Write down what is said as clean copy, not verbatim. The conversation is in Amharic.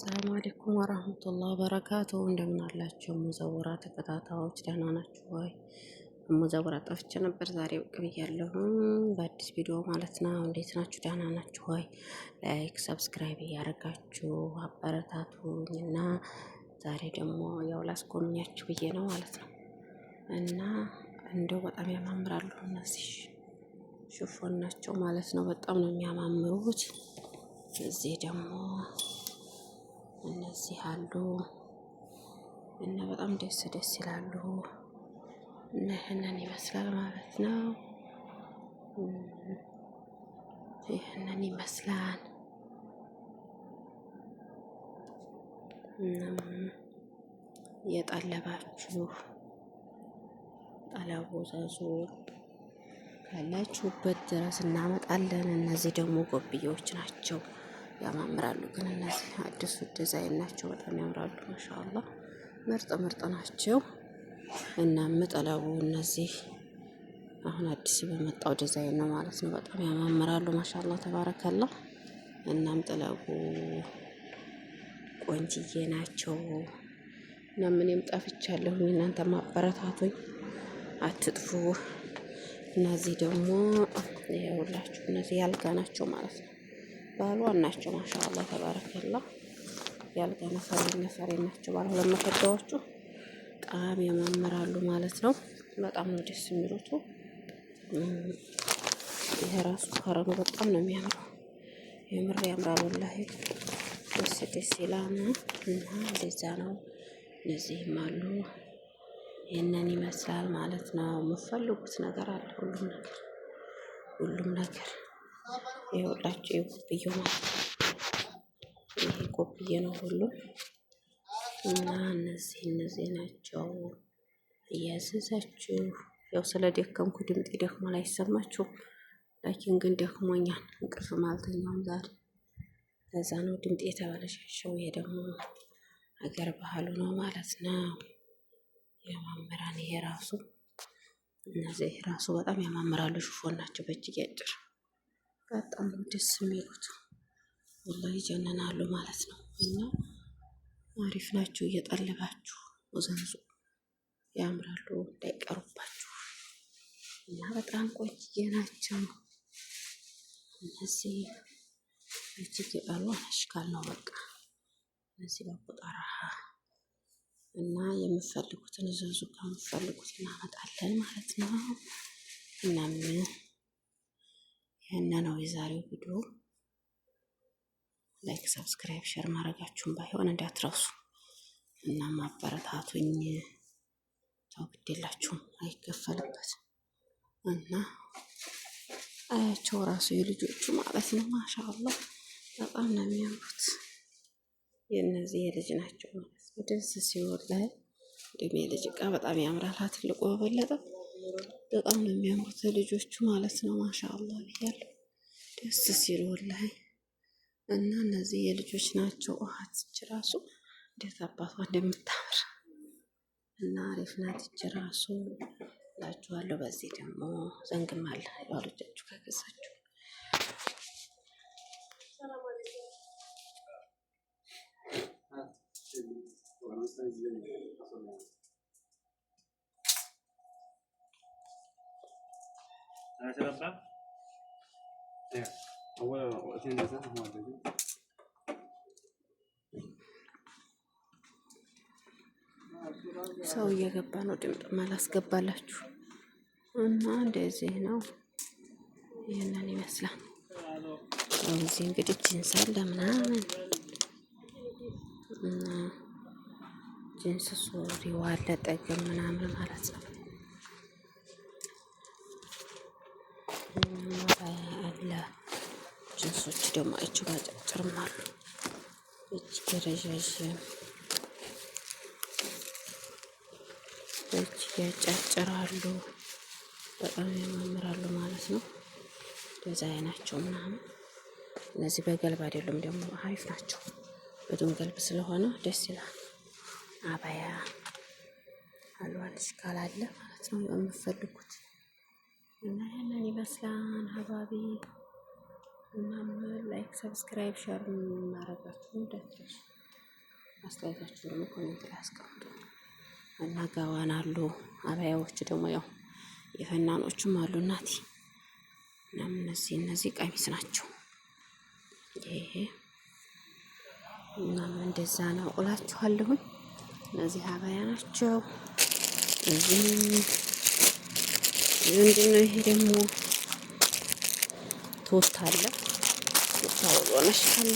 السلام عليكم ورحمة الله وبركاته። እንደምን አላችሁ ሙዘውራ ተከታታዮች፣ ደህና ናችሁ ወይ? ሙዘውራ ጠፍቼ ነበር፣ ዛሬ ብቅ ብያለሁ በአዲስ ቪዲዮ ማለት ነው። እንዴት ናችሁ? ደህና ናችሁ ወይ? like subscribe እያደረጋችሁ አበረታቱኝ እና ዛሬ ደግሞ ያው ላስጎብኛችሁ ብዬ ነው ማለት ነው። እና እንደው በጣም ያማምራሉ እነዚህ ሽፎን ናቸው ማለት ነው። በጣም ነው የሚያማምሩት። እዚህ ደግሞ እነዚህ አሉ እና በጣም ደስ ደስ ይላሉ እና ይህንን ይመስላል ማለት ነው። ይህንን ይመስላል። እየጠለባችሁ ጠለቡ ዘዙ ካላችሁበት ድረስ እናመጣለን። እነዚህ ደግሞ ጎብዬዎች ናቸው። ያማምራሉ። ግን እነዚህ አዲሱ ዲዛይን ናቸው። በጣም ያምራሉ። ማሻአላ ምርጥ ምርጥ ናቸው። እና ምጠለቡ እነዚህ አሁን አዲስ በመጣው ዲዛይን ነው ማለት ነው። በጣም ያማምራሉ። ማሻአላ ተባረከላ። እናም ጥለቡ ቆንጅዬ ናቸው። እና ምንም ጠፍቻለሁኝ። እናንተ ማበረታቱኝ፣ አትጥፉ። እነዚህ ደግሞ ይኸውላችሁ እነዚህ ያልጋ ናቸው ማለት ነው። ባሏን ናቸው። ማሻአላ ተባረከላ። ያልጋ ነፈሬ ነፈሬ ናቸው። ባለ ሁለት መከዳዎቹ በጣም ያማምራሉ ማለት ነው። በጣም ነው ደስ የሚሉት። ይሄ ራሱ ከረኑ በጣም ነው የሚያምረው። የምር ያምራል ወላሂ ደስ ደስ ይላል። እና እንደዛ ነው። እነዚህም አሉ። ይህንን ይመስላል ማለት ነው። የምትፈልጉት ነገር አለ። ሁሉም ነገር ሁሉም ነገር ይኸውላችሁ የጎብዬው ማለት ነው። ይሄ ጎብዬ ነው ሁሉም እና እነዚህ እነዚህ ናቸው እያዘዛችሁ። ያው ስለ ደከምኩ ድምጤ ደክሟል አይሰማችሁም። ላኪን ግን ደክሞኛል፣ እንቅልፍ አልተኛሁም ዛሬ። ለዛ ነው ድምጤ የተበለሻሸው። ይሄ ደግሞ አገር ባህሉ ነው ማለት ነው። ያማምራን ይሄ ራሱ እነዚህ ራሱ በጣም ያማምራሉ። ሽፎን ናቸው በእጅጌ አጭር በጣም ነው ደስ የሚሉት። ወላሂ ይጀነናሉ ማለት ነው። እና አሪፍ ናቸው። እየጠለባችሁ ወዘንዙ ያምራሉ እንዳይቀሩባችሁ። እና በጣም ቆንጅዬ ናቸው እነዚህ። እጅግ የቀሉ አሽካል ነው በቃ እነዚህ በቁጠራ እና የምትፈልጉትን እዘዙ። ከምትፈልጉት እናመጣለን ማለት ነው። እናም ይህን ነው የዛሬው ቪዲዮ። like፣ subscribe፣ share ማድረጋችሁን ባይሆን እንዳትረሱ እና ማበረታቱኝ። ተው ግድ የላችሁም አይከፈልበት እና አያቸው ራሱ የልጆቹ ማለት ነው። ማሻአላህ በጣም ነው የሚያምሩት። የእነዚህ የልጅ ናቸው ማለት ነው። ደስ ሲወር ላይ እንዲሁም የልጅ እቃ በጣም ያምራል። ትልቁ በበለጠ በጣም ነው የሚያምሩት ልጆቹ ማለት ነው። ማሻአላህ ብያለሁ። ደስ ሲል ወላሂ። እና እነዚህ የልጆች ናቸው። ውሀት ራሱ እንዴት አባቷ እንደምታምር እና አሪፍ ናት እች ራሱ እላችኋለሁ። በዚህ ደግሞ ዘንግም አለ ባሎቻችሁ ከገዛችሁ ሰው እየገባ ነው። ድምጥ አላስገባላችሁ እና እንደዚህ ነው። ይህንን ይመስላል። እዚህ እንግዲህ ጅንስ አለ ምናምን እና ጅንስ ሱሪ ዋለ ጠገም ምናምን ማለት ነው። አለ ጅንሶች ደግሞ እጅግ አጫጭርም አሉ፣ እጅግ ረዣዥም እጅግ ያጫጭራሉ። በጣም ያማምራሉ ማለት ነው። ዲዛይናቸው ምናምን እነዚህ በገልብ አይደሉም ደግሞ አሪፍ ናቸው። በዱን ገልብ ስለሆነ ደስ ይላል። አባያ አልዋን ሽካል አለ ማለት ነው የምፈልጉት እና ያንን ይመስላል ሀባቢ። እናም like፣ subscribe፣ share ማድረጋችሁ እንዳትረሱ። አስተያየታችሁን ደግሞ comment ላይ አስቀምጡ። እና ጋዋን አሉ፣ አበያዎች ደግሞ ያው የፈናኖቹም አሉ እናቴ። እናም እነዚህ ቀሚስ ናቸው። ይሄ እናም እንደዛ ነው እላችኋለሁኝ። እነዚህ አበያ ናቸው። እዚህ ምንድን ነው ይሄ ደግሞ ቱታ አለ። ቱታ ወሎነሽ ካለ